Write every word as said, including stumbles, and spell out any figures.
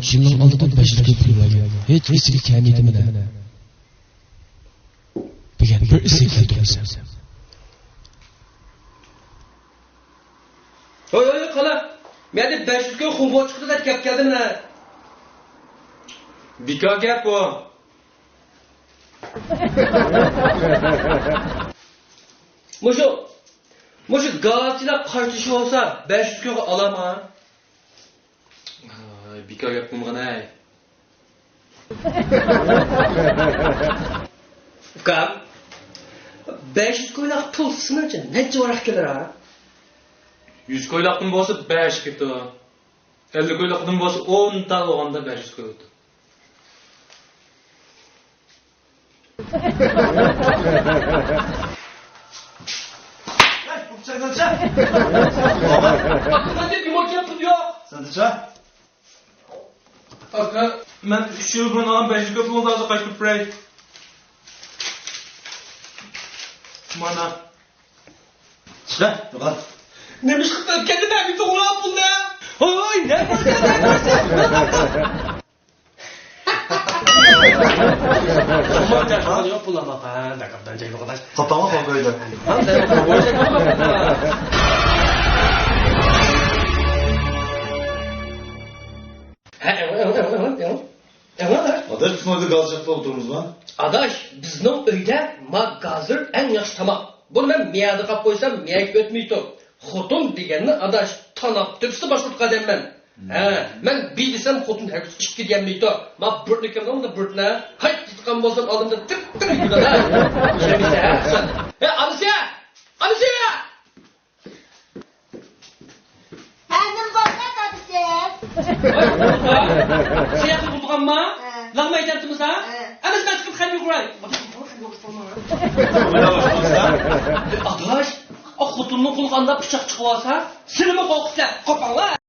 يىلنىڭ ئالدىدا بەش يۈز كوي پۇل بەرگەن. ھېچ ئېسىگە كەلمىدىمۇ نە؟ دېگەن بىر ئېسىگە كەلتۈرمىسەم. ھوي، ھوي، قالا. مەندە بەش يۈز كوي خۇڭبو چىقتى دەپ گەپ كەلدىمۇ نە؟ بىكار گەپ بۇ. مۇشۇ، مۇشۇ گازچىلار قاچىلىشى بولسا بەش يۈز كويغا ئالامۇ؟ ھاي، بىكار گەپ قىلمىغىن ھەي. ئۇكام، بەش يۈز كويلۇق پۇل سېنىڭچە نەچچە ۋاراق كېلەر ھە؟ يۈز كويلۇقتىن بولسا بەش كېتىدۇ. ئەللىك كويلۇقتىن بولسا ئون تال بولغاندا بەش يۈز كوي بولىدۇ. ئاكا، مەن ئۈچ يىل بۇرۇن ئالغان بەش يۈز كوي پۇلنى ھازىر قايتۇرۇپ بېرەي. مانا. چىقە، يوقال. نېمە ئىش قىلىپ كەلدى مەن بىر توغرا پۇلنى؟ ھوي، نەم بارسا، نەم بارسا. قاپاڭغا قول قويدى. ئاداش، بىزنىڭ ئۆيدە گاز چاقلاپ ئولتۇرىمىزما؟ ئاداش، بىزنىڭ ئۆيدە ما گازىر ئەڭ ياخشى تاماق. بۇنى مەن مىيەدە قاپ قويسام، مىيەگە ئۆتمەيتتى. خوتۇن دېگەننى، ئاداش، تاناپ تۆپىسىدە باشلىدىق ئادەم مەن. ھە، مەن بىر دېسەم، خوتۇن ھەرگىز ئىككى دېيەلمەيتتى. ما بىرنى كۆردۈڭمۇ، بىرنى؟ ھاي، يېتىققان بولسام ئالدىمدا تىپ-تىر يۈرىدۇ-دە. ئىشەنمىسە، ھە، ئىشەن. ھە، ئانىسى! ئانىسى! ھە، نېمە بولدى، دادىسى؟ ۋاي، بولدى. سەن ياخشى بولدۇغانما؟ ھە. لەڭمەي تەرتىمىز، ھە؟ ھە. ئەمىسە مەن چىقىپ خەن يۇغۇراي. ئاداش، ئا، خوتۇننىڭ قولىغا ئانداق پىچاق چىقىۋالسا، سېنىمۇ قورقۇتسا، قوپاڭلار.